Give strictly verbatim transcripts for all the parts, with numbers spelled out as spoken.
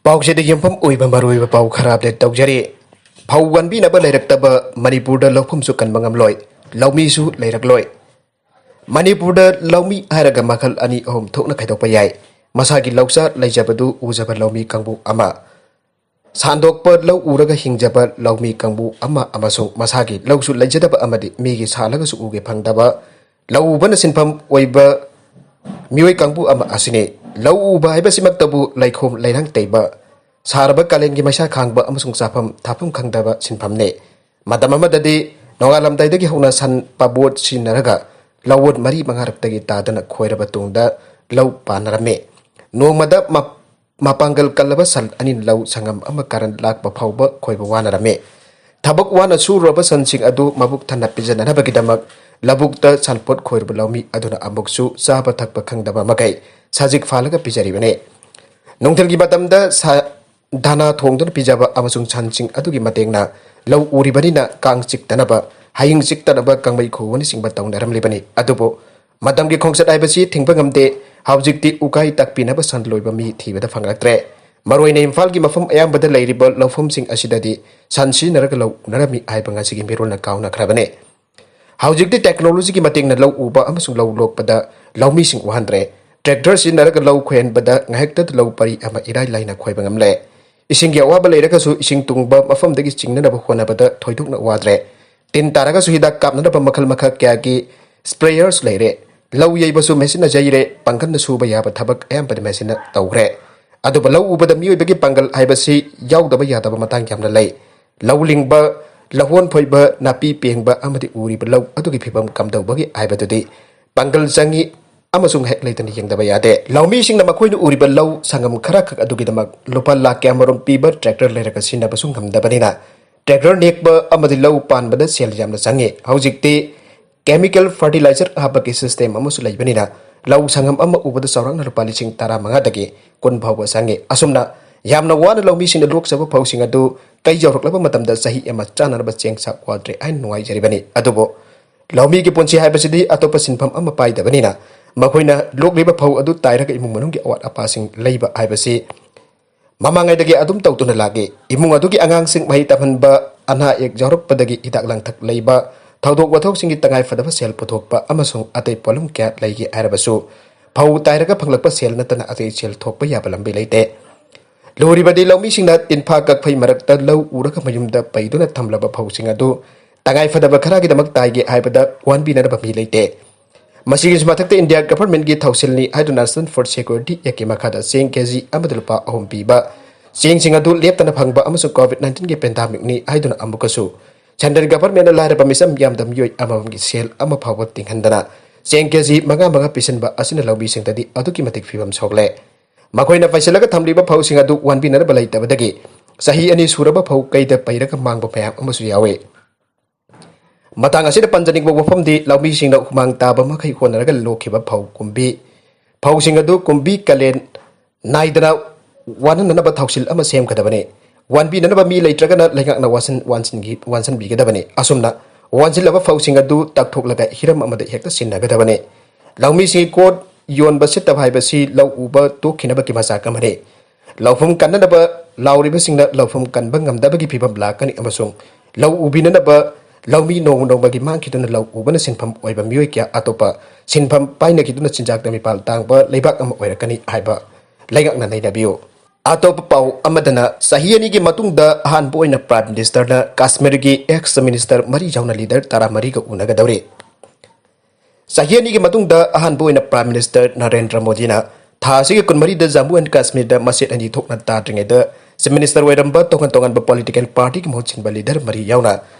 ꯄꯥꯎꯆꯦꯗ ꯌꯨꯝꯐꯝ ꯑꯣꯏꯕ ꯃꯔꯨꯑꯣꯏꯕ ꯄꯥꯎ ꯈꯔ ꯑꯞꯗꯦꯠ ꯇꯧꯖꯔꯤ꯫ ꯐꯧ ꯋꯥꯟꯕꯤꯅꯕ ꯂꯩꯔꯛꯇꯕ ꯃꯅꯤꯄꯨꯔꯗ ꯂꯧꯐꯝꯁꯨ ꯀꯟꯕ ꯉꯝꯂꯣꯏ, ꯂꯧꯃꯤꯁꯨ ꯂꯩꯔꯛꯂꯣꯏ꯫ ꯃꯅꯤꯄꯨꯔꯗ ꯂꯧꯃꯤ ꯍꯥꯏꯔꯒ ꯃꯈꯜ ꯑꯅꯤ ꯑꯍꯨꯝ ꯊꯣꯛꯅ ꯈꯥꯏꯗꯣꯛꯄ ꯌꯥꯏ꯫ ꯃꯁꯥꯒꯤ ꯂꯧꯆꯥ ꯂꯩꯖꯕꯗꯨ ꯎꯖꯕ ꯂꯧꯃꯤ ꯀꯥꯡꯕꯨ ꯑꯃ, ꯁꯥꯟꯗꯣꯛꯄ ꯂꯧ ꯎꯔꯒ ꯍꯤꯡꯖꯕ ꯂꯧꯃꯤ ꯀꯥꯡꯕꯨ ꯑꯃ, ꯑꯃꯁꯨꯡ ꯃꯁꯥꯒꯤ ꯂꯧꯁꯨ ꯂꯩꯖꯗꯕ ꯑꯃꯗꯤ ꯃꯤꯒꯤ ꯁꯥꯜꯂꯒꯁꯨ ꯎꯒꯦ ꯐꯪꯗꯕ ꯂꯧ ꯎꯕꯅ ꯁꯤꯟꯐꯝ ꯑꯣꯏꯕ ꯃꯤꯑꯣꯏ ꯀꯥꯡꯕꯨ ꯑꯃ ꯑꯁꯤꯅꯤ꯫ ꯂꯧ ꯎꯕ ꯍꯥꯏꯕꯁꯤꯃꯛꯇꯕꯨ ꯂꯩꯈꯣꯝ ꯂꯩꯅꯥꯡ ꯇꯩꯕ, ꯁꯥꯔꯕ ꯀꯥꯂꯦꯟꯒꯤ ꯃꯩꯁꯥ ꯈꯥꯡꯕ ꯑꯃꯁꯨꯡ ꯆꯥꯐꯝ ꯊꯛꯐꯝ ꯈꯪꯗꯕ ꯁꯤꯟꯐꯝꯅꯤ꯫ ꯃꯇꯝ ꯑꯃꯗꯗꯤ ꯅꯣꯡꯉꯥꯜꯂꯝꯗꯥꯏꯗꯒꯤ ꯍꯧꯅ ꯁꯟ ꯄꯥꯕꯣꯠ ꯁꯤꯖꯤꯟꯅꯔꯒ ꯂꯧꯋꯣꯠ ꯃꯔꯤ ꯃꯉꯥꯔꯛꯇꯒꯤ ꯇꯥꯗꯅ ꯈꯣꯏꯔꯕ ꯇꯨꯡꯗ ꯂꯧ ꯄꯥꯟꯅꯔꯝꯃꯤ꯫ ꯅꯣꯡꯃꯗ ꯃ-, ꯃꯄꯥꯡꯒꯜ ꯀꯜꯂꯕ ꯁꯟ ꯑꯅꯤꯅ ꯂꯧ ꯁꯪꯒꯝ ꯑꯃ ꯀꯥꯔꯟ ꯂꯥꯛꯄ ꯐꯥꯎꯕ ꯈꯣꯏꯕ ꯋꯥꯅꯔꯝꯃꯤ꯫ ꯊꯕꯛ ꯋꯥꯅ ꯁꯨꯔꯨꯔꯕ ꯁꯟꯁꯤꯡ ꯑꯗꯨ ꯃꯕꯨꯛ ꯊꯟꯅ ꯄꯤꯖꯅꯅꯕꯒꯤꯗꯃꯛ ꯂꯧꯕꯨꯛꯇ ꯁꯟꯄꯣꯠ ꯈꯣꯏꯔꯕ ꯂꯧꯃꯤ ꯑꯗꯨꯅ ꯑꯃꯨꯛꯁꯨ ꯆꯥꯕ ꯊꯛꯄ ꯈꯪꯗꯕ ꯃꯈꯩ ꯁꯖꯤꯛ ꯐꯥꯜꯂꯒ ꯄꯤꯖꯔꯤꯕꯅꯤ꯫ ꯅꯨꯡꯊꯤꯜꯒꯤ ꯃꯇꯝꯗ ꯁꯥ-, ꯙꯅꯥ ꯊꯣꯡꯗꯨꯅ ꯄꯤꯖꯕ ꯑꯃꯁꯨꯡ ꯁꯟꯁꯤꯡ ꯑꯗꯨꯒꯤ ꯃꯇꯦꯡꯅ ꯂꯧ ꯎꯔꯤꯕꯅꯤꯅ ꯀꯥꯡ ꯆꯤꯛꯇꯅꯕ, ꯍꯌꯤꯡ ꯆꯤꯛꯇꯅꯕ ꯀꯥꯡꯃꯩ ꯈꯨꯕꯅꯆꯤꯡꯕ ꯇꯧꯅꯔꯝꯂꯤꯕꯅꯤ꯫ ꯑꯗꯨꯕꯨ ꯃꯇꯝꯒꯤ ꯈꯣꯡꯆꯠ ꯍꯥꯏꯕꯁꯤ ꯊꯤꯡꯕ ꯉꯝꯗꯦ꯫ ꯍꯧꯖꯤꯛꯇꯤ ꯎꯀꯥꯏ ꯇꯥꯛꯄꯤꯅꯕ ꯁꯟ ꯂꯣꯏꯕ ꯃꯤ ꯊꯤꯕꯗ ꯐꯪꯂꯛꯇ꯭ꯔꯦ꯫ ꯃꯔꯨꯑꯣꯏꯅ ꯏꯝꯐꯥꯜꯒꯤ ꯃꯐꯝ ꯑꯌꯥꯝꯕꯗ ꯂꯩꯔꯤꯕ ꯂꯧꯐꯝꯁꯤꯡ ꯑꯁꯤꯗꯗꯤ ꯁꯟ ꯁꯤꯖꯤꯟꯅꯔꯒ ꯂꯧ ꯎꯅꯔꯝꯃꯤ ꯍꯥꯏꯕ ꯉꯁꯤꯒꯤ ꯃꯤꯔꯣꯜꯅ ꯀꯥꯎꯅꯈ꯭ꯔꯕꯅꯤ꯫ ꯍꯧꯖꯤꯛꯇꯤ ꯇꯦꯛꯅꯣꯂꯣꯖꯤꯒꯤ ꯃꯇꯦꯡꯅ ꯂꯧ ꯎꯕ ꯑꯃꯁꯨꯡ ꯂꯧ ꯂꯣꯛꯄꯗ ꯂꯧꯃꯤꯁꯤꯡ ꯋꯥꯍꯟꯗ꯭ꯔꯦ꯫ ꯇ꯭ꯔꯦꯛꯇꯔ ꯁꯤꯖꯤꯟꯅꯔꯒ ꯂꯧ ꯈꯣꯏꯍꯟꯕꯗ ꯉꯥꯏꯍꯥꯛꯇꯗ ꯂꯧ ꯄꯔꯤ ꯑꯃ ꯏꯔꯥꯏ ꯂꯥꯏꯅ ꯈꯣꯏꯕ ꯉꯝꯂꯦ꯫ ꯏꯁꯤꯡꯒꯤ ꯑꯋꯥꯕ ꯂꯩꯔꯒꯁꯨ ꯏꯁꯤꯡ ꯇꯨꯡꯕ ꯃꯐꯝꯗꯒꯤ ꯆꯤꯡꯅꯅꯕ ꯍꯣꯠꯅꯕꯗ ꯊꯣꯏꯗꯣꯛꯅ ꯋꯥꯗ꯭ꯔꯦ꯫ ꯇꯤꯟ ꯇꯥꯔꯒꯁꯨ ꯍꯤꯗꯥꯛ ꯀꯥꯞꯅꯅꯕ ꯃꯈꯜ ꯃꯈꯜ ꯀꯌꯥꯒꯤ ꯁ꯭ꯄ꯭ꯔꯦꯌꯔꯁ ꯂꯩꯔꯦ꯫ ꯂꯧ ꯌꯩꯕꯁꯨ ꯃꯦꯆꯤꯟꯅ ꯌꯩꯔꯦ, ꯄꯥꯡꯒꯜꯅ ꯁꯨꯕ ꯌꯥꯕ ꯊꯕꯛ ꯑꯌꯥꯝꯕꯗꯤ ꯃꯦꯆꯤꯟꯅ ꯇꯧꯈ꯭ꯔꯦ꯫ ꯑꯗꯨꯕꯨ ꯂꯧ ꯎꯕꯗ ꯃꯤꯑꯣꯏꯕꯒꯤ ꯄꯥꯡꯒꯜ ꯍꯥꯏꯕꯁꯤ ꯌꯥꯎꯗꯕ ꯌꯥꯗꯕ ꯃꯇꯥꯡ ꯌꯥꯝꯅ ꯂꯩ꯫ ꯂꯧ ꯂꯤꯡꯕ, ꯂꯧꯍꯣꯟ ꯐꯣꯏꯕ, ꯅꯥꯄꯤ ꯄꯦꯡꯕ ꯑꯃꯗꯤ ꯎꯔꯤꯕ ꯂꯧ ꯑꯗꯨꯒꯤ ꯐꯤꯕꯝ ꯀꯝꯗꯧꯕꯒꯦ ꯍꯥꯏꯕꯗꯨꯗꯤ ꯄꯥꯡꯒꯜ ꯆꯪꯏ ꯑꯃꯁꯨꯡ ꯍꯦꯛ ꯂꯩꯇꯅ ꯌꯦꯡꯗꯕ ꯌꯥꯗꯦ꯫ ꯂꯧꯃꯤꯁꯤꯡꯅ ꯃꯈꯣꯏꯅ ꯎꯔꯤꯕ ꯂꯧ ꯁꯪꯒꯝ ꯈꯔꯈꯛ ꯑꯗꯨꯒꯤꯗꯃꯛ ꯂꯨꯄꯥ ꯂꯥꯈ ꯀꯌꯥꯃꯔꯨꯝ ꯄꯤꯕ ꯇ꯭ꯔꯦꯛꯇꯔ ꯂꯩꯔꯒ ꯁꯤꯖꯤꯟꯅꯕꯁꯨ ꯉꯝꯗꯕꯅꯤꯅ ꯇ꯭ꯔꯦꯛꯇꯔ ꯅꯦꯛꯄ ꯑꯃꯗꯤ ꯂꯧ ꯄꯥꯟꯕꯗ ꯁꯦꯜ ꯌꯥꯝꯅ ꯆꯪꯏ꯫ ꯍꯧꯖꯤꯛꯇꯤ ꯀꯦꯃꯤꯀꯦꯜ ꯐꯔꯇꯤꯂꯥꯏꯖꯔ ꯍꯥꯞꯄꯒꯤ ꯁꯤꯁꯇꯦꯝ ꯑꯃꯁꯨ ꯂꯩꯕꯅꯤꯅ ꯂꯧ ꯁꯪꯒꯝ ꯑꯃ ꯎꯕꯗ ꯆꯥꯎꯔꯥꯛꯅ ꯂꯨꯄꯥ ꯂꯤꯁꯤꯡ ꯇꯔꯥꯃꯉꯥꯗꯒꯤ ꯀꯨꯟ ꯐꯥꯎꯕ ꯆꯪꯏ꯫ ꯑꯁꯨꯝꯅ ꯌꯥꯝꯅ ꯋꯥꯅ ꯂꯧꯃꯤꯁꯤꯡꯅ ꯂꯣꯛꯆꯕ ꯐꯧꯁꯤꯡ ꯑꯗꯨ ꯀꯩ ꯌꯧꯔꯛꯂꯕ ꯃꯇꯝꯗ ꯆꯍꯤ ꯑꯃ ꯆꯥꯅꯅꯕ ꯆꯦꯡ ꯆꯥꯛ ꯋꯥꯠꯇ꯭ꯔꯦ ꯍꯥꯏꯅ ꯅꯨꯡꯉꯥꯏꯖꯔꯤꯕꯅꯤ꯫ ꯑꯗꯨꯕꯨ ꯂꯧꯃꯤꯒꯤ ꯄꯨꯟꯁꯤ ꯍꯥꯏꯕꯁꯤꯗꯤ ꯑꯇꯣꯞꯄ ꯁꯤꯟꯐꯝ ꯑꯃ ꯄꯥꯏꯗꯕꯅꯤꯅ ꯃꯈꯣꯏꯅ ꯂꯣꯛꯂꯤꯕ ꯐꯧ ꯑꯗꯨ ꯇꯥꯏꯔꯒ ꯏꯃꯨꯡ ꯃꯅꯨꯡꯒꯤ ꯑꯋꯥꯠ ꯑꯄꯥꯁꯤꯡ ꯂꯩꯕ ꯍꯥꯏꯕꯁꯤ ꯃꯃꯥꯡꯉꯩꯗꯒꯤ ꯑꯗꯨꯝ ꯇꯧꯗꯨꯅ ꯂꯥꯛꯏ꯫ ꯏꯃꯨꯡ ꯑꯗꯨꯒꯤ ꯑꯉꯥꯡꯁꯤꯡ ꯃꯍꯩ ꯇꯝꯍꯟꯕ, ꯑꯅꯥ ꯑꯌꯦꯛ ꯌꯥꯎꯔꯛꯄꯗꯒꯤ ꯍꯤꯗꯥꯛ ꯂꯥꯡꯊꯛ ꯂꯩꯕ, ꯊꯧꯗꯣꯛ ꯋꯥꯊꯣꯛꯁꯤꯡꯒꯤ ꯇꯉꯥꯏ ꯐꯗꯕ ꯁꯦꯜ ꯄꯨꯊꯣꯛꯄ ꯑꯃꯁꯨꯡ ꯑꯇꯩ ꯄꯣꯠꯂꯝ ꯀꯌꯥ ꯂꯩꯒꯦ ꯍꯥꯏꯔꯕꯁꯨ, ꯐꯧ ꯇꯥꯏꯔꯒ ꯐꯪꯂꯛꯄ ꯁꯦꯜ ꯅꯠꯇꯅ ꯑꯇꯩ ꯁꯦꯜ ꯊꯣꯛꯄ ꯌꯥꯕ ꯂꯝꯕꯤ ꯂꯩꯇꯦ꯫ ꯂꯨꯔꯤꯕꯗꯤ ꯂꯧꯃꯤꯁꯤꯡꯅ ꯇꯤꯟꯐꯥ ꯀꯛꯐꯩ ꯃꯔꯛꯇ ꯂꯧ ꯎꯔꯒ ꯃꯌꯨꯝꯗ ꯄꯩꯗꯨꯅ ꯊꯝꯂꯕ ꯐꯧꯁꯤꯡ ꯑꯗꯨ ꯇꯉꯥꯏ ꯐꯗꯕ ꯈꯔꯒꯤꯗꯃꯛ ꯇꯥꯏꯒꯦ ꯍꯥꯏꯕꯗ ꯋꯥꯟꯕꯤꯅꯅꯕ ꯃꯤ ꯂꯩꯇꯦ꯫ ꯃꯁꯤꯒꯤꯁꯨ ꯃꯊꯛꯇ ꯏꯟꯗꯤꯌꯥ ꯒꯚꯔꯟꯃꯦꯟꯠꯀꯤ ꯊꯧꯁꯤꯜꯅꯤ ꯍꯥꯏꯗꯨꯅ National Food Security Actꯀꯤ ꯃꯈꯥꯗ ꯆꯦꯡ ꯀꯦꯖꯤ ꯑꯃꯗ ꯂꯨꯄꯥ ꯑꯍꯨꯝ ꯄꯤꯕ ꯆꯦꯡꯁꯤꯡ ꯑꯗꯨ ꯂꯦꯞꯇꯅ ꯐꯪꯕ ꯑꯃꯁꯨꯡ COVID nineteenꯒꯤ pandemicꯅꯤ ꯍꯥꯏꯗꯨꯅ ꯑꯃꯨꯛꯀꯁꯨ central governmentꯅ ꯂꯥꯏꯔꯕ ꯃꯤꯆꯝ ꯌꯥꯝꯗ ꯃꯤꯑꯣꯏ ꯑꯃꯃꯝꯒꯤ ꯁꯦꯜ ꯑꯃ ꯐꯥꯎꯕ ꯇꯤꯡꯍꯟꯗꯅ ꯆꯦꯡ ꯀꯦꯖꯤ ꯃꯉꯥ ꯃꯉꯥ ꯄꯤꯁꯤꯟꯕ ꯑꯁꯤꯅ ꯂꯧꯃꯤꯁꯤꯡꯗꯗꯤ ꯑꯗꯨꯛꯀꯤ ꯃꯇꯤꯛ ꯐꯤꯕꯝ ꯁꯣꯛꯂꯦ꯫ ꯃꯈꯣꯏꯅ ꯄꯩꯁꯤꯜꯂꯒ ꯊꯝꯂꯤꯕ ꯐꯧꯁꯤꯡ ꯑꯗꯨ ꯋꯥꯟꯕꯤꯅꯅꯕ ꯂꯩꯇꯕꯗꯒꯤ ꯆꯍꯤ ꯑꯅꯤ ꯁꯨꯔꯕ ꯐꯧ ꯀꯩꯗ ꯄꯩꯔꯒ ꯃꯥꯡꯕ ꯃꯌꯥꯝ ꯑꯃꯁꯨ ꯌꯥꯎꯏ꯫ ꯃꯇꯥꯡ ꯑꯁꯤꯗ ꯄꯟꯖꯅꯤꯡꯕ ꯋꯥꯐꯝꯗꯤ, ꯂꯧꯃꯤꯁꯤꯡꯅ ꯍꯨꯃꯥꯡ ꯇꯥꯕ ꯃꯈꯩ ꯍꯣꯠꯅꯔꯒ ꯂꯣꯛꯈꯤꯕ ꯐꯧ ꯀꯨꯝꯕꯤ, ꯐꯧꯁꯤꯡ ꯑꯗꯨ ꯀꯨꯝꯕꯤ ꯀꯥꯂꯦꯟ ꯅꯥꯏꯗꯅ ꯋꯥꯅꯅꯅꯕ ꯊꯧꯁꯤꯜ ꯑꯃ ꯁꯦꯝꯒꯗꯕꯅꯤ꯫ ꯋꯥꯟꯕꯤꯅꯅꯕ ꯃꯤ ꯂꯩꯇ꯭ꯔꯒꯅ ꯂꯩꯉꯥꯛꯅ ꯋꯥꯁꯤꯟ-, ꯋꯥꯟꯁꯤꯟꯒꯤ-, ꯋꯥꯟꯁꯤꯟꯕꯤꯒꯗꯕꯅꯤ꯫ ꯑꯁꯨꯝꯅ ꯋꯥꯟꯁꯤꯜꯂꯕ ꯐꯧꯁꯤꯡ ꯑꯗꯨ ꯇꯛꯊꯣꯛꯂꯒ ꯍꯤꯔꯝ ꯑꯃꯗ ꯍꯦꯛꯇ ꯁꯤꯟꯅꯒꯗꯕꯅꯤ꯫ ꯂꯧꯃꯤꯁꯤꯡꯒꯤ ꯀꯣꯠ ꯌꯣꯟꯕ ꯁꯤꯠꯇꯕ ꯍꯥꯏꯕꯁꯤ ꯂꯧ ꯎꯕ ꯇꯣꯛꯈꯤꯅꯕꯒꯤ ꯃꯆꯥꯛ ꯑꯃꯅꯤ꯫ ꯂꯧꯐꯝ ꯀꯟꯅꯅꯕ ꯂꯥꯎꯔꯤꯕꯁꯤꯡꯅ ꯂꯧꯐꯝ ꯀꯟꯕ ꯉꯝꯗꯕꯒꯤ ꯐꯤꯕꯝ ꯂꯥꯛꯀꯅꯤ ꯑꯃꯁꯨꯡ ꯂꯧ ꯎꯕꯤꯅꯅꯕ ꯂꯧꯃꯤ ꯅꯣꯡꯃ ꯅꯣꯡꯃꯒꯤ ꯃꯥꯡꯈꯤꯗꯨꯅ ꯂꯧ ꯎꯕꯅ ꯁꯤꯟꯐꯝ ꯑꯣꯏꯕ ꯃꯤꯑꯣꯏ ꯀꯌꯥ ꯑꯇꯣꯞꯄ ꯁꯤꯟꯐꯝ ꯄꯥꯏꯅꯈꯤꯗꯨꯅ ꯆꯤꯟꯖꯥꯛꯇ ꯃꯤꯄꯥꯜ ꯇꯥꯡꯕ ꯂꯩꯕꯥꯛ ꯑꯃ ꯑꯣꯏꯔꯛꯀꯅꯤ ꯍꯥꯏꯕ ꯂꯩꯉꯥꯛꯅ ꯅꯩꯅꯕꯤꯌꯨ꯫ ꯑꯇꯣꯞꯄ ꯄꯥꯎ ꯑꯃꯗꯅ, ꯆꯍꯤ ꯑꯅꯤꯒꯤ ꯃꯇꯨꯡꯗ ꯑꯍꯥꯟꯕ ꯑꯣꯏꯅ Prime Ministerꯅ ꯀꯥꯁꯃꯤꯔꯒꯤ ex Minister ꯃꯔꯤ ꯌꯥꯎꯅ leader ꯇꯔꯥꯃꯔꯤꯒ ꯎꯅꯒꯗꯧꯔꯤ꯫ ꯆꯍꯤ ꯑꯅꯤꯒꯤ ꯃꯇꯨꯡꯗ ꯑꯍꯥꯟꯕ ꯑꯣꯏꯅ Prime Minister ꯅꯔꯦꯟꯗ꯭ꯔ ꯃꯣꯗꯤꯅ ꯊꯥ ꯑꯁꯤꯒꯤ ꯀꯨꯟꯃꯔꯤꯗ ꯖꯝꯃꯨ and ꯀꯥꯁꯃꯤꯔꯗ ꯃꯆꯦꯠ ꯑꯅꯤ ꯊꯣꯛꯅ ꯇꯥꯗ꯭ꯔꯤꯉꯩꯗ Chief Minister ꯑꯣꯏꯔꯝꯕ ꯇꯣꯉꯥꯟ ꯇꯣꯉꯥꯟꯕ political partyꯒꯤ ꯃꯍꯨꯠ ꯁꯤꯟꯕ leader ꯃꯔꯤ ꯌꯥꯎꯅ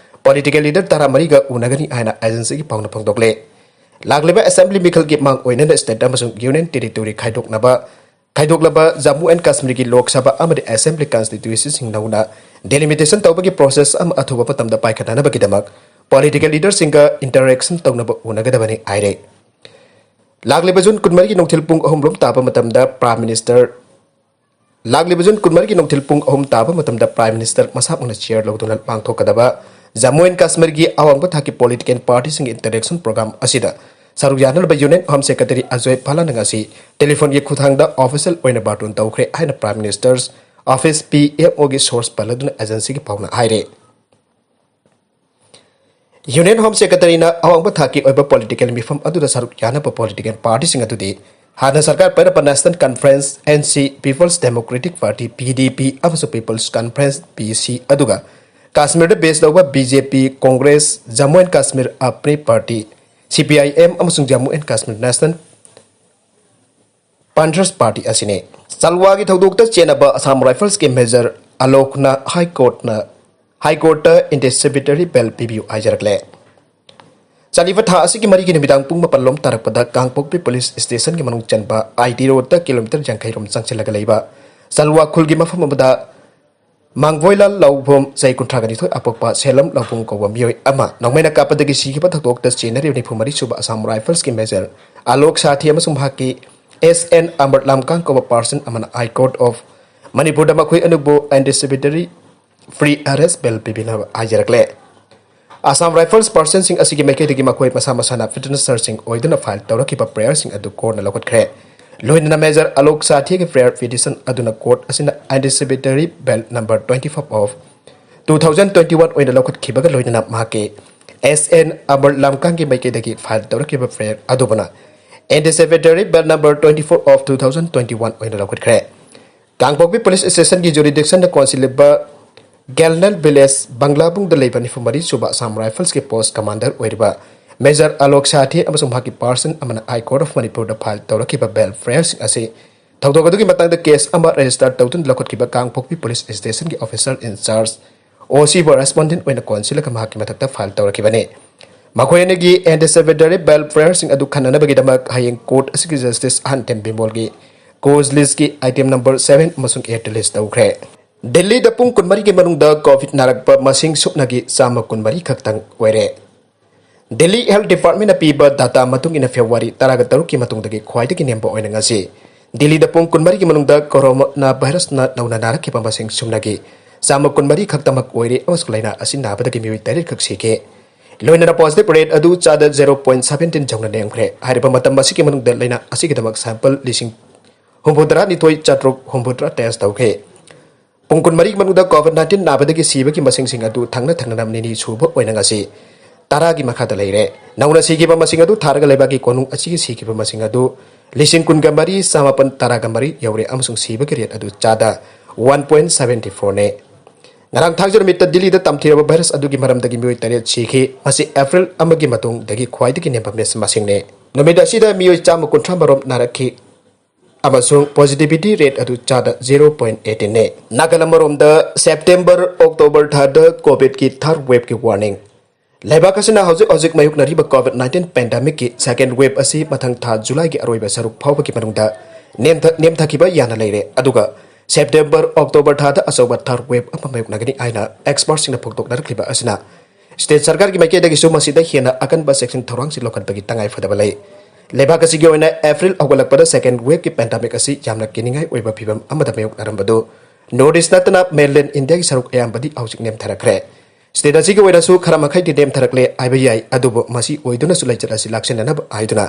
political leader ꯇꯔꯥꯃꯔꯤꯒ ꯎꯅꯒꯅꯤ ꯍꯥꯏꯅ agencyꯒꯤ ꯄꯥꯎꯅ ꯐꯣꯡꯗꯣꯛꯂꯦ꯫ ꯂꯥꯛꯂꯤꯕ assembly ꯃꯤꯈꯜꯒꯤ ꯃꯥꯡ ꯑꯣꯏꯅꯅ state ꯑꯃꯁꯨꯡ union territory ꯈꯥꯏꯗꯣꯛꯅꯕ ꯈꯥꯏꯗꯣꯛꯂꯕ Jammu and ꯀꯥꯁꯃꯤꯔꯒꯤ Lok Sabha ꯑꯃꯗꯤ assembly constituencyꯁꯤꯡ ꯅꯧꯅ delimitation ꯇꯧꯕꯒꯤ process ꯑꯃ ꯑꯊꯨꯕ ꯃꯇꯝꯗ ꯄꯥꯏꯈꯠꯅꯅꯕꯒꯤꯗꯃꯛ political leaderꯁꯤꯡꯒ interaction ꯇꯧꯅꯕ ꯎꯅꯒꯗꯕꯅꯤ ꯍꯥꯏꯔꯦ꯫ ꯂꯥꯛꯂꯤꯕ ꯖꯨꯟ ꯀꯨꯟꯃꯔꯤꯒꯤ ꯅꯨꯡꯊꯤꯜ ꯄꯨꯡ ꯑꯍꯨꯝ ꯔꯣꯝ ꯇꯥꯕ ꯃꯇꯝꯗ Prime Minister, ꯂꯥꯛꯂꯤꯕ ꯖꯨꯟ ꯀꯨꯟꯃꯔꯤꯒꯤ ꯅꯨꯡꯊꯤꯜ ꯄꯨꯡ ꯑꯍꯨꯝ ꯇꯥꯕ ꯃꯇꯝꯗ Prime Minister ꯃꯁꯥꯃꯛꯅ chair ꯂꯧꯗꯨꯅ ꯄꯥꯡꯊꯣꯛꯀꯗꯕ ꯖꯝꯃꯨ and ꯀꯥꯁꯃꯤꯔꯒꯤ ꯑꯋꯥꯡꯕ ꯊꯥꯛꯀꯤ political partyꯁꯤꯡꯒꯤ interaction program ꯑꯁꯤꯗ ꯁꯔꯨꯛ ꯌꯥꯅꯅꯕ Union Home Secretary ꯑꯖꯣꯏ ꯚꯥꯂꯥꯅ ꯉꯁꯤ telephoneꯒꯤ ꯈꯨꯠꯊꯥꯡꯗ official ꯑꯣꯏꯅ ꯕꯥꯔꯇꯣꯟ ꯇꯧꯈ꯭ꯔꯦ ꯍꯥꯏꯅ Prime Minister's office P M ꯑꯣꯒꯤ ꯁꯣꯔꯁ ꯄꯜꯂꯗꯨꯅ ꯑꯦꯖꯦꯟꯁꯤꯒꯤ ꯄꯥꯎꯅ ꯍꯥꯏꯔꯦ꯫ ꯌꯨꯅꯤꯌꯟ ꯍꯣꯝ ꯁꯦꯀ꯭ꯔꯦꯇꯔꯤꯅ ꯑꯋꯥꯡꯕ ꯊꯥꯛꯀꯤ ꯑꯣꯏꯕ ꯄꯣꯂꯤꯇꯤꯀꯦꯜ ꯃꯤꯐꯝ ꯑꯗꯨꯗ ꯁꯔꯨꯛ ꯌꯥꯅꯕ ꯄꯣꯂꯤꯇꯤꯀꯦꯜ ꯄꯥꯔꯇꯤꯁꯤꯡ ꯑꯗꯨꯗꯤ ꯍꯥꯟꯅ ꯁꯔꯀꯥꯔ ꯄꯥꯏꯔꯝꯕ national conference, N C, people's democratic party, P D P, ꯑꯃꯁꯨꯡ ꯄꯤꯄꯜꯁ ꯀꯟꯐꯔꯦꯟꯁ, ꯄꯤ ꯁꯤ, ꯑꯗꯨꯒ ꯀꯥꯁꯃꯤꯔꯗ ꯕꯦꯁ ꯂꯧꯕ B J P, Congress, Jammu and Kashmir Apni party, C P I M, ꯑꯃꯁꯨꯡ Jammu and Kashmir national panthers party ꯑꯁꯤꯅꯤ꯫ ꯆꯜꯋꯥꯒꯤ ꯊꯧꯗꯣꯛꯇ ꯆꯦꯟꯅꯕ ꯑꯁꯥꯝ ꯔꯥꯏꯐꯜꯁꯀꯤ ꯃꯦꯖꯔ ꯑꯂꯣꯛꯅ ꯍꯥꯏ ꯀꯣꯔꯠꯅ, ꯍꯥꯏ ꯀꯣꯔꯠꯇ ꯑꯦꯟꯇꯤꯁꯤꯄꯦꯇꯔꯤ ꯕꯦꯜ ꯄꯤꯕꯤꯌꯨ ꯍꯥꯏꯖꯔꯛꯂꯦ꯫ ꯆꯠꯂꯤꯕ ꯊꯥ ꯑꯁꯤꯒꯤ ꯃꯔꯤꯒꯤ ꯅꯨꯃꯤꯗꯥꯡ ꯄꯨꯡ ꯃꯥꯄꯟ ꯂꯣꯝ ꯇꯥꯔꯛꯄꯗ ꯀꯥꯡꯄꯣꯛꯄꯤ ꯄꯨꯂꯤꯁ ꯁ꯭ꯇꯦꯁꯟꯒꯤ ꯃꯅꯨꯡ ꯆꯟꯕ ꯑꯥꯏ ꯇꯤ ꯔꯣꯗꯇ ꯀꯤꯂꯣꯃꯤꯇꯔ ꯌꯥꯡꯈꯩ ꯔꯣꯝ ꯆꯪꯁꯤꯜꯂꯒ ꯂꯩꯕ ꯆꯜꯋꯥ ꯈꯨꯜꯒꯤ ꯃꯐꯝ ꯑꯃꯗ ꯃꯥꯡꯕꯣꯏꯂꯥꯜ ꯂꯧꯕꯝ, ꯆꯍꯤ ꯀꯨꯟꯊ꯭ꯔꯥꯒ ꯅꯤꯊꯣꯏ, ꯑꯄꯣꯛꯄ ꯁꯦꯂꯝ ꯂꯧꯕꯝ ꯀꯧꯕ ꯃꯤꯑꯣꯏ ꯑꯃ ꯅꯣꯡꯃꯩꯅ ꯀꯥꯞꯄꯗꯒꯤ ꯁꯤꯈꯤꯕ ꯊꯧꯗꯣꯛꯇ ꯆꯦꯟꯅꯔꯤꯕ ꯅꯤꯐꯨ ꯃꯔꯤ ꯁꯨꯕ ꯑꯁꯥꯝ ꯔꯥꯏꯐꯜꯁꯀꯤ ꯃꯦꯖꯔ ꯑꯂꯣꯛ ꯁꯥꯊꯤ ꯑꯃꯁꯨꯡ ꯃꯍꯥꯛꯀꯤ ꯑꯦꯁ ꯑꯦꯟ ꯑꯃꯔ ꯂꯝꯀꯥꯡ ꯀꯧꯕ ꯄꯥꯔꯁꯟ ꯑꯃꯅ ꯍꯥꯏ ꯀꯣꯔꯠ ꯑꯣꯐ ꯃꯅꯤꯄꯨꯔꯗ ꯃꯈꯣꯏ ꯑꯅꯤꯕꯨ ꯑꯦꯟꯇꯤꯁꯤꯄꯦꯇꯔꯤ ꯐ꯭ꯔꯤ ꯑꯦꯔꯦꯁ ꯕꯦꯜ ꯄꯤꯕꯤꯅꯕ ꯍꯥꯏꯖꯔꯛꯂꯦ꯫ ꯑꯁꯥꯝ ꯔꯥꯏꯐꯜꯁ ꯄꯥꯔꯁꯟꯁꯤꯡ ꯑꯁꯤꯒꯤ ꯃꯥꯏꯀꯩꯗꯒꯤ ꯃꯈꯣꯏ ꯃꯁꯥ ꯃꯁꯥꯅ ꯋꯤꯠꯅꯦꯁꯔꯁꯤꯡ ꯑꯣꯏꯗꯨꯅ ꯐꯥꯏꯜ ꯇꯧꯔꯛꯈꯤꯕ ꯄ꯭ꯔꯦꯌꯔꯁꯤꯡ ꯑꯗꯨ ꯀꯣꯔꯠꯅ ꯂꯧꯈꯠꯈ꯭ꯔꯦ꯫ ꯂꯣꯏꯅꯅ ꯃꯦꯖꯔ ꯑꯂꯣꯛ ꯁꯥꯊꯤꯒꯤ ꯄ꯭ꯔꯦꯌꯔ ꯄꯤꯇꯤꯁꯟ ꯑꯗꯨꯅ ꯀꯣꯔꯠ ꯑꯁꯤꯅ ꯑꯦꯟꯇꯤꯁꯤꯄꯦꯇꯔꯤ bail number twenty-five of two thousand twenty-one ꯑꯣꯏꯅ ꯂꯧꯈꯠꯈꯤꯕꯒ ꯂꯣꯏꯅꯅ ꯃꯍꯥꯛꯀꯤ ꯑꯦꯁ ꯑꯦꯟ ꯑꯃꯔ ꯂꯝꯀꯥꯡꯒꯤ ꯃꯥꯏꯀꯩꯗꯒꯤ ꯐꯥꯏꯜ ꯇꯧꯔꯛꯈꯤꯕ ꯄ꯭ꯔꯦꯌꯔ ꯑꯗꯨꯕꯨꯅ anticipatory bail number twenty-four of two thousand twenty-one ꯑꯣꯏꯅ ꯂꯧꯈꯠꯈ꯭ꯔꯦ꯫ ꯀꯥꯡꯄꯣꯛꯄꯤ ꯄꯨꯂꯤꯁ ꯁ꯭ꯇꯦꯁꯟꯒꯤ ꯖꯨꯔꯤꯗꯤꯛꯁꯟꯗ ꯀꯣꯟꯁꯤꯜꯂꯤꯕ ꯒꯦꯜꯅꯦꯜ ꯚꯤꯂꯦꯖ ꯕꯪꯒ꯭ꯂꯥꯕꯨꯡꯗ ꯂꯩꯕ ꯅꯤꯐꯨ ꯃꯔꯤ ꯁꯨꯕ ꯑꯁꯥꯝ ꯔꯥꯏꯐꯜꯁꯀꯤ ꯄꯣꯁ ꯀꯃꯥꯟꯗꯔ ꯑꯣꯏꯔꯤꯕ ꯃꯦꯖꯔ ꯑꯂꯣꯛ ꯁꯥꯊꯤ ꯑꯃꯁꯨꯡ ꯃꯍꯥꯛꯀꯤ ꯄꯥꯔꯁꯟ ꯑꯃꯅ ꯍꯥꯏ ꯀꯣꯔꯠ ꯑꯣꯐ ꯃꯅꯤꯄꯨꯔꯗ ꯐꯥꯏꯜ ꯇꯧꯔꯛꯈꯤꯕ ꯕꯦꯜ ꯄ꯭ꯔꯦꯌꯔꯁꯤꯡ ꯑꯁꯤ ꯊꯧꯗꯣꯛ ꯑꯗꯨꯒꯤ ꯃꯇꯥꯡꯗ ꯀꯦꯁ ꯑꯃ ꯔꯦꯖꯤꯁꯇꯔ ꯇꯧꯗꯨꯅ ꯂꯧꯈꯠꯈꯤꯕ ꯀꯥꯡꯄꯣꯛꯄꯤ ꯄꯨꯂꯤꯁ ꯁ꯭ꯇꯦꯁꯟꯒꯤ ꯑꯣꯐꯤꯁꯔ ꯏꯟꯆꯥꯔꯖ ꯑꯣ ꯁꯤꯕꯨ ꯔꯦꯁꯄꯣꯟꯗꯦꯟꯠ ꯑꯣꯏꯅ ꯀꯣꯟꯁꯤꯜꯂꯒ ꯃꯍꯥꯛꯀꯤ ꯃꯊꯛꯇ ꯐꯥꯏꯜ ꯇꯧꯔꯛꯈꯤꯕꯅꯤ꯫ ꯃꯈꯣꯏ ꯑꯅꯤꯒꯤ ꯑꯦꯟꯇꯤꯁꯤꯄꯦꯇꯔꯤ ꯕꯦꯜ ꯄ꯭ꯔꯦꯌꯔꯁꯤꯡ ꯑꯗꯨ ꯈꯟꯅꯅꯕꯒꯤꯗꯃꯛ ꯍꯌꯦꯡ ꯀꯣꯔꯠ ꯑꯁꯤꯒꯤ ꯖꯁꯇꯤꯁ ꯑꯍꯟ ꯊꯦꯝ ꯕꯤꯃꯣꯜꯒꯤ ꯀꯣꯖ ꯂꯤꯁꯀꯤ ꯑꯥꯏꯇꯦꯝ ꯅꯝꯕꯔ seven ꯑꯃꯁꯨꯡ eight ꯂꯤꯁ ꯇꯧꯈ꯭ꯔꯦ꯫ ꯗꯤꯜꯂꯤꯗ ꯄꯨꯡ ꯀꯨꯟꯃꯔꯤꯒꯤ ꯃꯅꯨꯡꯗ ꯀꯣꯚꯤꯗ ꯅꯥꯔꯛꯄ ꯃꯁꯤꯡ ꯁꯨꯞꯅꯒꯤ ꯆꯥꯝꯃ ꯀꯨꯟꯃꯔꯤ ꯈꯛꯇꯪ ꯑꯣꯏꯔꯦ꯫ ꯗꯤꯜꯂꯤ ꯍꯦꯜꯊ ꯗꯤꯄꯥꯔꯠꯃꯦꯟꯅ ꯄꯤꯕ ꯗꯥꯇꯥ ꯃꯇꯨꯡ ꯏꯟꯅ ꯐꯦꯕ꯭ꯔꯨꯋꯥꯔꯤ ꯇꯔꯥꯒ ꯇꯔꯨꯛꯀꯤ ꯃꯇꯨꯡꯗꯒꯤ ꯈ꯭ꯋꯥꯏꯗꯒꯤ ꯅꯦꯝꯕ ꯑꯣꯏꯅ ꯉꯁꯤ ꯗꯤꯜꯂꯤꯗ ꯄꯨꯡ ꯀꯨꯟꯃꯔꯤꯒꯤ ꯃꯅꯨꯡꯗ ꯀꯣꯔꯣꯅꯥ ꯚꯥꯏꯔꯁꯅ ꯅꯧꯅ ꯅꯥꯔꯛꯈꯤꯕ ꯃꯁꯤꯡ ꯁꯨꯞꯅꯒꯤ ꯆꯥꯝꯃ ꯀꯨꯟꯃꯔꯤ ꯈꯛꯇꯃꯛ ꯑꯣꯏꯔꯦ ꯑꯃꯁꯨꯡ ꯂꯥꯏꯅꯥ ꯑꯁꯤ ꯅꯥꯕꯗꯒꯤ ꯃꯤꯑꯣꯏ ꯇꯔꯦꯠ ꯈꯛ ꯁꯤꯈꯤ꯫ ꯂꯣꯏꯅꯅ ꯄꯣꯖꯤꯇꯤꯚ ꯔꯦꯠ ꯑꯗꯨ ꯆꯥꯗ zero point seventeen ꯌꯧꯅ ꯅꯦꯝꯈ꯭ꯔꯦ꯫ ꯍꯥꯏꯔꯤꯕ ꯃꯇꯝ ꯑꯁꯤꯒꯤ ꯃꯅꯨꯡꯗ ꯂꯥꯏꯅꯥ ꯑꯁꯤꯒꯤꯗꯃꯛ ꯁꯦꯝꯄꯜ ꯂꯤꯁꯤꯡ ꯍꯨꯝꯐꯨꯇꯔꯥꯅꯤꯊꯣꯏ ꯆꯥꯇ꯭ꯔꯨꯛ ꯍꯨꯝꯐꯨꯇꯔꯥ ꯇꯦꯁ ꯇꯧꯈ꯭ꯔꯦ꯫ ꯄꯨꯡ ꯀꯨꯟꯃꯔꯤꯒꯤ ꯃꯅꯨꯡꯗ COVID nineteen ꯅꯥꯕꯗꯒꯤ ꯁꯤꯕꯒꯤ ꯃꯁꯤꯡꯁꯤꯡ ꯑꯗꯨ ꯊꯪꯅ ꯊꯪꯅꯅ ꯅꯤꯅꯤ ꯁꯨꯕ ꯑꯣꯏꯅ ꯉꯁꯤ ꯇꯔꯥꯒꯤ ꯃꯈꯥꯗ ꯂꯩꯔꯦ꯫ ꯅꯧꯅ ꯁꯤꯈꯤꯕ ꯃꯁꯤꯡ ꯑꯗꯨ ꯊꯥꯔꯒ ꯂꯩꯕꯥꯛꯀꯤ ꯀꯣꯅꯨꯡ ꯑꯁꯤꯒꯤ ꯁꯤꯈꯤꯕ ꯃꯁꯤꯡ ꯑꯗꯨ ꯂꯤꯁꯤꯡ ꯀꯨꯟꯒ ꯃꯔꯤ ꯆꯥꯃꯥꯄꯟ ꯇꯔꯥꯒ ꯃꯔꯤ ꯌꯧꯔꯦ ꯑꯃꯁꯨꯡ ꯁꯤꯕꯒꯤ rate ꯑꯗꯨ ꯆꯥꯗ one point seventy four ꯅꯦ꯫ ꯉꯔꯥꯡ ꯊꯥꯡꯖ ꯅꯨꯃꯤꯠꯇ ꯗꯤꯜꯂꯤꯗ ꯇꯝꯊꯤꯔꯕ virus ꯑꯗꯨꯒꯤ ꯃꯔꯝꯗꯒꯤ ꯃꯤꯑꯣꯏ ꯇꯔꯦꯠ ꯁꯤꯈꯤ꯫ ꯃꯁꯤ April ꯑꯃꯒꯤ ꯃꯇꯨꯡꯗꯒꯤ ꯈ꯭ꯋꯥꯏꯗꯒꯤ ꯅꯦꯝꯕ ꯃꯁꯤꯡꯅꯤ꯫ ꯅꯨꯃꯤꯠ ꯑꯁꯤꯗ ꯃꯤꯑꯣꯏ ꯆꯥꯝꯃ ꯀꯨꯟꯊ꯭ꯔꯥ ꯃꯔꯣꯝ ꯅꯥꯔꯛꯈꯤ꯫ ꯑꯃꯁꯨꯡ positivity rate ꯑꯗꯨ ꯆꯥꯗ zero point eighteen ꯅꯦ꯫ ꯅꯥꯀꯜ ꯑꯃꯔꯣꯝꯗ, September October ꯊꯥꯗ COVIDꯀꯤ third waveꯀꯤ warning꯫ ꯂꯩꯕꯥꯛ ꯑꯁꯤꯅ ꯍꯧꯖꯤꯛ ꯍꯧꯖꯤꯛ ꯃꯥꯌꯣꯛꯅꯔꯤꯕ COVID nineteen pandemicꯀꯤ second wave ꯑꯁꯤ ꯃꯊꯪ ꯊꯥ Julyꯒꯤ ꯑꯔꯣꯏꯕ ꯁꯔꯨꯛ ꯐꯥꯎꯕꯒꯤ ꯃꯅꯨꯡꯗ ꯅꯦꯝꯊ-, ꯅꯦꯝꯊꯈꯤꯕ ꯌꯥꯅ ꯂꯩꯔꯦ꯫ ꯑꯗꯨꯒ September October ꯊꯥꯗ ꯑꯆꯧꯕ third wave ꯑꯃ ꯃꯥꯌꯣꯛꯅꯒꯅꯤ ꯍꯥꯏꯅ expertꯁꯤꯡꯅ ꯐꯣꯡꯗꯣꯛꯅꯔꯛꯂꯤꯕ ꯑꯁꯤꯅ state ꯁꯔꯀꯥꯔꯒꯤ ꯃꯥꯏꯀꯩꯗꯒꯤꯁꯨ ꯃꯁꯤꯗ ꯍꯦꯟꯅ ꯑꯀꯟꯕ ꯆꯦꯛꯁꯤꯟ ꯊꯧꯔꯥꯡꯁꯤꯡ ꯂꯧꯈꯠꯄꯒꯤ ꯇꯉꯥꯏ ꯐꯗꯕ ꯂꯩ꯫ ꯂꯩꯕꯥꯛ ꯑꯁꯤꯒꯤ ꯑꯣꯏꯅ April ꯍꯧꯒꯠꯂꯛꯄꯗ second waveꯀꯤ pandemic ꯑꯁꯤ ꯌꯥꯝꯅ ꯀꯤꯅꯤꯡꯉꯥꯏ ꯑꯣꯏꯕ ꯐꯤꯚꯝ ꯑꯃꯗ ꯃꯥꯌꯣꯛꯅꯔꯝꯕꯗꯨ North East ꯅꯠꯇꯅ mainland Indiaꯒꯤ ꯁꯔꯨꯛ ꯑꯌꯥꯝꯕꯗꯤ ꯍꯧꯖꯤꯛ ꯅꯦꯝꯊꯔꯛꯈ꯭ꯔꯦ꯫ State ꯑꯁꯤꯒꯤ ꯑꯣꯏꯅꯁꯨ ꯈꯔ ꯃꯈꯩꯗꯤ ꯅꯦꯝꯊꯔꯛꯂꯦ ꯍꯥꯏꯕ ꯌꯥꯏ, ꯑꯗꯨꯕꯨ ꯃꯁꯤ ꯑꯣꯏꯗꯨꯅꯁꯨ ꯂꯩꯆꯠ ꯑꯁꯤ ꯂꯥꯛꯁꯤꯟꯅꯅꯕ ꯍꯥꯏꯗꯨꯅ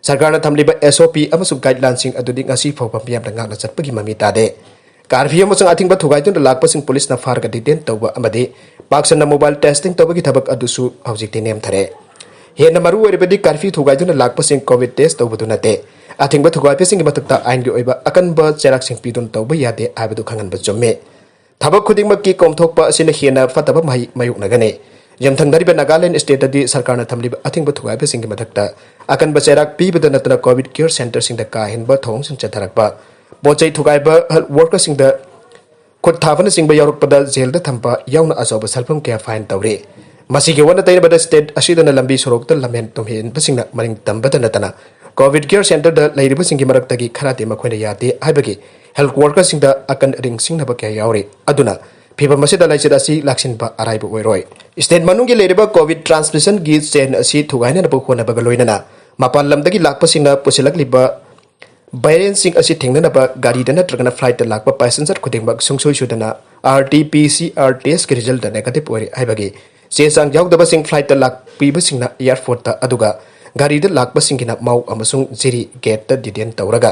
ꯁꯔꯀꯥꯔꯅ ꯊꯝꯂꯤꯕ SOP ꯑꯃꯁꯨꯡ guidelineꯁꯤꯡ ꯑꯗꯨꯗꯤ ꯉꯁꯤ ꯐꯥꯎꯕ ꯃꯤꯌꯥꯝꯅ ꯉꯥꯛꯅ ꯆꯠꯄꯒꯤ ꯃꯃꯤ ꯇꯥꯗꯦ꯫ Curfew ꯑꯃꯁꯨꯡ ꯑꯊꯤꯡꯕ ꯊꯨꯒꯥꯏꯗꯨꯅ ꯂꯥꯛꯄꯁꯤꯡ ꯄꯨꯂꯤꯁꯅ ꯐꯥꯔꯒ detain ꯇꯧꯕ ꯑꯃꯗꯤ ꯄꯥꯛ ꯁꯟꯅ mobile testing ꯇꯧꯕꯒꯤ ꯊꯕꯛ ꯑꯗꯨꯁꯨ ꯍꯧꯖꯤꯛꯇꯤ ꯅꯦꯝꯊꯔꯦ꯫ ꯍꯦꯟꯅ ꯃꯔꯨ ꯑꯣꯏꯔꯤꯕꯗꯤ curfew ꯊꯨꯒꯥꯏꯗꯨꯅ ꯂꯥꯛꯄꯁꯤꯡ COVID test ꯇꯧꯕꯗꯨ ꯅꯠꯇꯦ꯫ ꯑꯊꯤꯡꯕ ꯊꯨꯒꯥꯏꯕꯁꯤꯡꯒꯤ ꯃꯊꯛꯇ ꯑꯥꯏꯟꯒꯤ ꯑꯣꯏꯕ ꯑꯀꯟꯕ ꯆꯩꯔꯥꯛꯁꯤꯡ ꯄꯤꯗꯨꯅ ꯇꯧꯕ ꯌꯥꯗꯦ ꯍꯥꯏꯕꯗꯨ ꯈꯪꯍꯟꯕ ꯆꯨꯝꯃꯤ꯫ ꯊꯕꯛ ꯈꯨꯗꯤꯡꯃꯛꯀꯤ ꯀꯣꯝꯊꯣꯛꯄ ꯑꯁꯤꯅ ꯍꯦꯟꯅ ꯐꯠꯇꯕ ꯃꯍꯩ ꯃꯥꯌꯣꯛꯅꯒꯅꯤ꯫ ꯌꯨꯝꯊꯪꯅꯔꯤꯕ Nagaland stateꯇꯗꯤ ꯁꯔꯀꯥꯔꯅ ꯊꯝꯂꯤꯕ ꯑꯊꯤꯡꯕ ꯊꯨꯒꯥꯏꯕꯁꯤꯡꯒꯤ ꯃꯊꯛꯇ ꯑꯀꯟꯕ ꯆꯩꯔꯥꯛ ꯄꯤꯕꯗ ꯅꯠꯇꯅ COVID care centreꯁꯤꯡꯗ ꯀꯥ ꯍꯦꯟꯕ ꯊꯧꯑꯣꯡꯁꯤꯡ ꯆꯠꯊꯔꯛꯄ, ꯄꯣꯠ ꯆꯩ ꯊꯨꯒꯥꯏꯕ, health workerꯁꯤꯡꯗ ꯈꯨꯠ ꯊꯥꯕꯅꯆꯤꯡꯕ ꯌꯥꯎꯔꯛꯄꯗ jailꯗ ꯊꯝꯕ ꯌꯥꯎꯅ ꯑꯆꯧꯕ ꯁꯦꯜꯐꯝ ꯀꯌꯥ fine ꯇꯧꯔꯤ꯫ ꯃꯁꯤꯒꯤ ꯑꯣꯟꯅ ꯇꯩꯅꯕꯗ state ꯑꯁꯤꯗꯅ ꯂꯝꯕꯤ ꯁꯣꯔꯣꯛꯇ ꯂꯝꯍꯦꯟ ꯇꯨꯝꯍꯦꯟꯕꯁꯤꯡꯅ ꯃꯅꯤꯡ ꯇꯝꯕꯗ ꯅꯠꯇꯅ COVID care centreꯗ ꯂꯩꯔꯤꯕꯁꯤꯡꯒꯤ ꯃꯔꯛꯇꯒꯤ ꯈꯔꯗꯤ ꯃꯈꯣꯏꯅ ꯌꯥꯗꯦ ꯍꯥꯏꯕꯒꯤ health workerꯁꯤꯡꯗ ꯑꯀꯟ ꯑꯔꯤꯡ ꯁꯤꯡꯅꯕ ꯀꯌꯥ ꯌꯥꯎꯔꯤ꯫ ꯑꯗꯨꯅ ꯐꯤꯚꯝ ꯑꯁꯤꯗ ꯂꯩꯆꯠ ꯑꯁꯤ ꯂꯥꯛꯁꯤꯟꯕ ꯑꯔꯥꯏꯕ ꯑꯣꯏꯔꯣꯏ꯫ State ꯃꯅꯨꯡꯒꯤ ꯂꯩꯔꯤꯕ COVID transmissionꯒꯤ chain ꯑꯁꯤ ꯊꯨꯒꯥꯏꯅꯅꯕ ꯍꯣꯠꯅꯕꯒ ꯂꯣꯏꯅꯅ ꯃꯄꯥꯟ ꯂꯝꯗꯒꯤ ꯂꯥꯛꯄꯁꯤꯡꯅ ꯄꯨꯁꯤꯜꯂꯛꯂꯤꯕ variantꯁꯤꯡ ꯑꯁꯤ ꯊꯦꯡꯅꯅꯕ ꯒꯥꯔꯤꯗ ꯅꯠꯇ꯭ꯔꯒꯅ flightꯇ ꯂꯥꯛꯄ passenger ꯈꯨꯗꯤꯡꯃꯛ ꯁꯨꯡꯁꯣꯏ ꯁꯣꯏꯗꯅ RT-PCR testꯀꯤ resultꯇ negative ꯑꯣꯏꯔꯦ ꯍꯥꯏꯕꯒꯤ ꯆꯦ ꯆꯥꯡ ꯌꯥꯎꯗꯕꯁꯤꯡ flightꯇ ꯂꯥꯛꯄꯤꯕꯁꯤꯡꯅ airportꯇ, ꯑꯗꯨꯒ ꯒꯥꯔꯤꯗ ꯂꯥꯛꯄꯁꯤꯡꯒꯤꯅ ꯃꯥꯎ ꯑꯃꯁꯨꯡ ꯖꯤꯔꯤ gateꯇ detain ꯇꯧꯔꯒ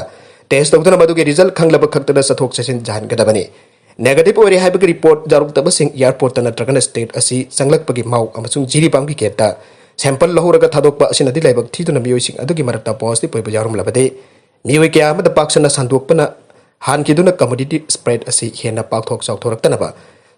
test ꯇꯧꯗꯨꯅ ꯃꯗꯨꯒꯤ result ꯈꯪꯂꯕ ꯈꯛꯇꯗ ꯆꯠꯊꯣꯛ ꯆꯠꯁꯤꯟ ꯌꯥꯍꯟꯒꯗꯕꯅꯤ꯫ Negative ꯑꯣꯏꯔꯦ ꯍꯥꯏꯕꯒꯤ report ꯌꯥꯎꯔꯛꯇꯕꯁꯤꯡ airport ꯇ ꯅꯠꯇ꯭ꯔꯒꯅ state ꯑꯁꯤ ꯆꯪꯂꯛꯄꯒꯤ ꯃꯥꯎ ꯑꯃꯁꯨꯡ ꯖꯤꯔꯤꯕꯥꯝꯒꯤ gate ꯇ sample ꯂꯧꯍꯧꯔꯒ ꯊꯥꯗꯣꯛꯄ ꯑꯁꯤꯅꯗꯤ ꯂꯥꯏꯕꯛ ꯊꯤꯗꯨꯅ ꯃꯤꯑꯣꯏꯁꯤꯡ ꯑꯗꯨꯒꯤ ꯃꯔꯛꯇ positive ꯑꯣꯏꯕ ꯌꯥꯎꯔꯝꯂꯕꯗꯤ ꯃꯤꯑꯣꯏ ꯀꯌꯥ ꯑꯃꯗ ꯄꯥꯛ ꯁꯟꯅ ꯁꯟꯗꯣꯛꯄꯅ ꯍꯥꯟꯈꯤꯗꯨꯅ community spread ꯑꯁꯤ ꯍꯦꯟꯅ ꯄꯥꯛꯊꯣꯛ ꯆꯥꯎꯊꯣꯔꯛꯇꯅꯕ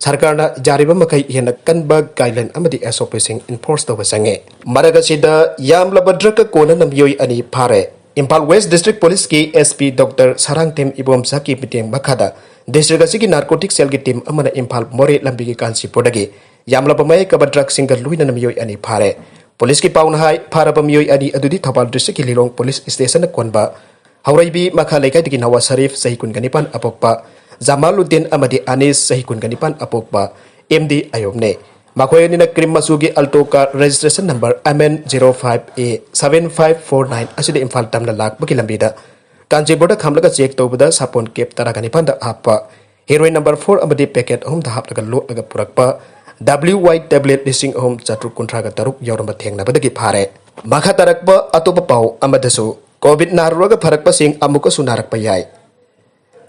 ꯁꯔꯀꯥꯔꯅ ꯌꯥꯔꯤꯕ ꯃꯈꯩ ꯍꯦꯟꯅ ꯀꯟꯕ guideline ꯑꯃꯗꯤ S O P ꯁꯤꯡ enforce ꯇꯧꯕ ꯆꯪꯉꯦ꯫ ꯃꯔꯛ ꯑꯁꯤꯗ ꯌꯥꯝꯂꯕ drug ꯀ ꯀꯣꯟꯅꯅ ꯃꯤꯑꯣꯏ ꯑꯅꯤ ꯐꯥꯔꯦ꯫ ꯏꯝꯐꯥꯜ West District Police ꯀꯤ S P Doctor ꯁꯔꯥꯡꯊꯦꯝ ꯏꯕꯣꯝꯆꯥꯛꯀꯤ ꯃꯤꯠꯌꯦꯡ ꯃꯈꯥꯗ district ꯑꯁꯤꯒꯤ narcotic cell ꯒꯤ team ꯑꯃꯅ ꯏꯝꯐꯥꯜ ꯃꯣꯔꯦ ꯂꯝꯕꯤꯒꯤ ꯀꯥꯟꯆꯤꯄꯨꯔꯗꯒꯤ ꯌꯥꯝꯂꯕ ꯃꯌꯦꯛ ꯀꯥꯕ drug ꯁꯤꯡꯒ ꯂꯣꯏꯅꯅ ꯃꯤꯑꯣꯏ ꯑꯅꯤ ꯐꯥꯔꯦ꯫ Police ꯀꯤ ꯄꯥꯎꯅ ꯍꯥꯏ, ꯐꯥꯔꯕ ꯃꯤꯑꯣꯏ ꯑꯅꯤ ꯑꯗꯨꯗꯤ ꯊꯧꯕꯥꯜ district ꯀꯤ ꯂꯤꯂꯣꯡ police station ꯅ ꯀꯣꯟꯕ ꯍꯧꯔꯩꯕꯤ ꯃꯈꯥ ꯂꯩꯀꯥꯏꯗꯒꯤ ꯅꯋꯥꯖ ꯁꯔꯤꯐ, ꯆꯍꯤ ꯀꯨꯟꯒ ꯅꯤꯄꯥꯟ ꯑꯄꯣꯛꯄ, ꯖꯃꯥꯂꯨꯗꯤꯟ ꯑꯃꯗꯤ ꯑꯅꯤꯁ, ꯆꯍꯤ ꯀꯨꯟꯒ ꯅꯤꯄꯥꯟ ꯑꯄꯣꯛꯄ, M D ꯑꯌꯨꯝꯅꯦ꯫ ꯃꯈꯣꯏ ꯑꯅꯤꯅ cream ꯃꯆꯨꯒꯤ Alto car registration number M N zero five A seven five four nine ꯑꯁꯤꯗ ꯏꯝꯐꯥꯜ ꯇꯝꯅ ꯂꯥꯛꯄꯒꯤ ꯂꯝꯕꯤꯗ ꯀꯥꯟꯆꯤꯄꯨꯔꯗ ꯈꯥꯝꯂꯒ check ꯇꯧꯕꯗ ꯁꯥꯄꯣꯟ cap ꯇꯔꯥꯒ ꯅꯤꯄꯥꯟꯗ ꯍꯥꯞꯄ heroin number four ꯑꯃꯗꯤ packet ꯑꯍꯨꯝꯗ ꯍꯥꯞꯂꯒ ꯂꯣꯠꯂꯒ ꯄꯨꯔꯛꯄ W Y tablet ꯂꯤꯁꯤꯡ ꯑꯍꯨꯝ ꯆꯥꯇ꯭ꯔꯨꯛ ꯀꯨꯟꯊ꯭ꯔꯥꯒ ꯇꯔꯨꯛ ꯌꯥꯎꯔꯝꯕ ꯊꯦꯡꯅꯕꯗꯒꯤ ꯐꯥꯔꯦ꯫ ꯃꯈꯥ ꯇꯥꯔꯛꯄ ꯑꯇꯣꯞꯄ ꯄꯥꯎ ꯑꯃꯗꯁꯨ, COVID ꯅꯥꯔꯨꯔꯒ ꯐꯔꯛꯄꯁꯤꯡ ꯑꯃꯨꯛꯀꯁꯨ ꯅꯥꯔꯛꯄ ꯌꯥꯏ꯫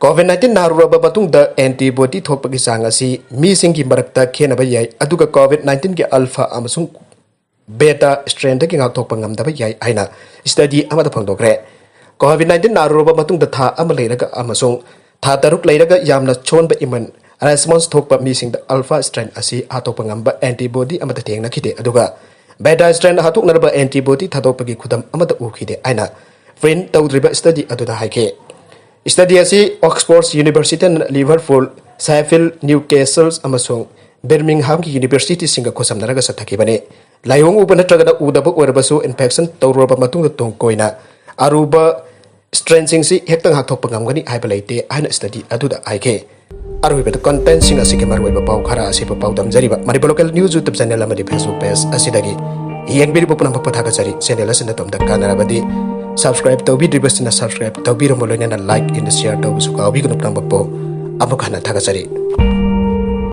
COVID nineteen ꯅꯥꯔꯨꯔꯕ ꯃꯇꯨꯡꯗ antibody ꯊꯣꯛꯄꯒꯤ ꯆꯥꯡ ꯑꯁꯤ ꯃꯤꯁꯤꯡꯒꯤ ꯃꯔꯛꯇ ꯈꯦꯠꯅꯕ ꯌꯥꯏ, ꯑꯗꯨꯒ COVID nineteen ꯒꯤ alpha ꯑꯃꯁꯨꯡ beta strain ꯗꯒꯤ ꯉꯥꯛꯊꯣꯛꯄ ꯉꯝꯗꯕ ꯌꯥꯏ ꯍꯥꯏꯅ study ꯑꯃꯗ ꯐꯣꯡꯗꯣꯛꯈ꯭ꯔꯦ꯫ COVID nineteen ꯅꯥꯔꯨꯔꯕ ꯃꯇꯨꯡꯗ ꯊꯥ ꯑꯃ ꯂꯩꯔꯒ ꯑꯃꯁꯨꯡ ꯊꯥ ꯇꯔꯨꯛ ꯂꯩꯔꯒ ꯌꯥꯝꯅ ꯁꯣꯟꯕ immune response ꯊꯣꯛꯄ ꯃꯤꯁꯤꯡꯗ alpha strain ꯑꯁꯤ ꯍꯥꯠꯇꯣꯛꯄ ꯉꯝꯕ antibody ꯑꯃꯠꯇ ꯊꯦꯡꯅꯈꯤꯗꯦ, ꯑꯗꯨꯒ beta strain ꯍꯥꯠꯇꯣꯛꯅꯔꯕ antibody ꯊꯥꯗꯣꯛꯄꯒꯤ ꯈꯨꯗꯝ ꯑꯃꯠꯇ ꯎꯈꯤꯗꯦ ꯍꯥꯏꯅ print ꯇꯧꯗ꯭ꯔꯤꯕ study ꯑꯗꯨꯗ ꯍꯥꯏꯈꯤ꯫ Study ꯑꯁꯤ Oxford University ꯅ Liverpool, Sheffield, Newcastle ꯑꯃꯁꯨꯡ Birmingham ꯒꯤ university ꯁꯤꯡꯒ ꯈꯨꯠꯁꯝꯅꯔꯒ ꯆꯠꯊꯈꯤꯕꯅꯤ꯫ ꯂꯥꯏꯑꯣꯡ ꯎꯕ ꯅꯠꯇ꯭ꯔꯒꯅ ꯎꯗꯕ ꯑꯣꯏꯔꯕꯁꯨ infection ꯇꯧꯔꯨꯔꯕ ꯃꯇꯨꯡꯗ ꯇꯨꯡ ꯀꯣꯏꯅ ꯑꯔꯨꯕ strain ꯁꯤꯡꯁꯤ ꯍꯦꯛꯇ ꯉꯥꯛꯊꯣꯛꯄ ꯉꯝꯒꯅꯤ ꯍꯥꯏꯕ ꯂꯩꯇꯦ ꯍꯥꯏꯅ study ꯑꯗꯨꯗ ꯍꯥꯏꯈꯤ꯫ ꯑꯔꯣꯏꯕꯗ content ꯁꯤꯡ ꯑꯁꯤꯒꯤ ꯃꯔꯨꯑꯣꯏꯕ ꯄꯥꯎ ꯈꯔ ꯑꯁꯤꯕꯨ ꯄꯥꯎꯗꯝꯖꯔꯤꯕ Manipur Local News YouTube channel ꯑꯃꯗꯤ Facebook page ꯑꯁꯤꯗꯒꯤ ꯌꯦꯡꯕꯤꯔꯤꯕ ꯄꯨꯝꯅꯃꯛꯄꯨ ꯊꯥꯒꯠꯆꯔꯤ꯫ Channel ꯑꯁꯤꯅ ꯑꯗꯣꯝꯗ ꯀꯥꯟꯅꯔꯕꯗꯤ subscribe ꯇꯧꯕꯤꯗ꯭ꯔꯤꯕꯁꯤꯡꯅ subscribe ꯇꯧꯕꯤꯔꯝꯃꯨ, ꯂꯣꯏꯅꯅ like and share ꯇꯧꯕꯁꯨ ꯀꯥꯎꯕꯤꯒꯅꯨ꯫ ꯄꯨꯝꯅꯃꯛꯄꯨ ꯑꯃꯨꯛ ꯍꯟꯅ ꯊꯥꯒꯠꯆꯔꯤ꯫